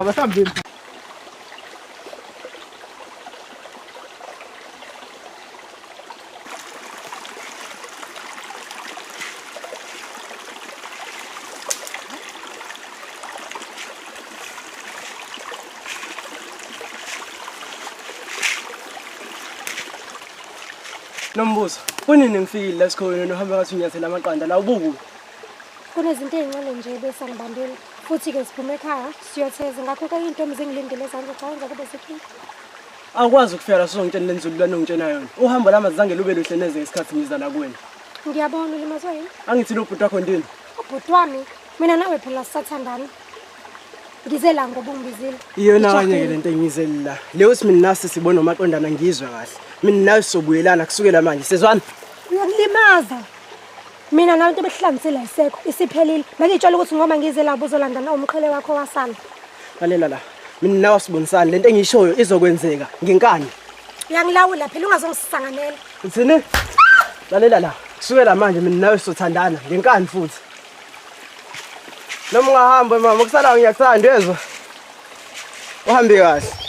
Abasambeni. Nombuso, kunini ngifikile la esikhonweni nohamba ngathi unyathela amaqanda la ubuku. Kunezinto ey'ncane nje bese angibambile. Futhi-ke siphume ekhaya siyotheza ngakho-ke iy'ntombi zingilindile ezange cha wenza kube sekhile. Awukwazi ukufika la sozongitshela le nzululwane ongitshena yona. Uhambo lami azange lube luhle neze ngesikhathi ngiza la kuwena. Ngiyabona ulimazwe yini? Angithi lo bhuti wakho ndini. Ubhuti wami mina nawe phela sisathandana. Ngize la ngoba ungibizile. Iyona kanye ke lento engiyizele la. Leyo uthi mina nasi sibona umaqondana ngizwe kahle. Mina nawe sizobuyelana kusukela manje. Sizwana? Uyangilimaza. Mina nawe into ebesihlanganisile ayisekho, isiphelile. Bengiyitshela ukuthi ngoba ngize la ubuzolanda na umqhele wakho wasala. Lalela la. Mina nawe sibonisana lento engiyishoyo izokwenzeka ngenkani. Uyangilawula phela ungazongisanganela. Uthini? Lalela la. Kusukela manje mina nawe sizothandana ngenkani futhi. Noma ungahamba mama kusala ngiyakuthanda uyezwa. Uhambe kahle.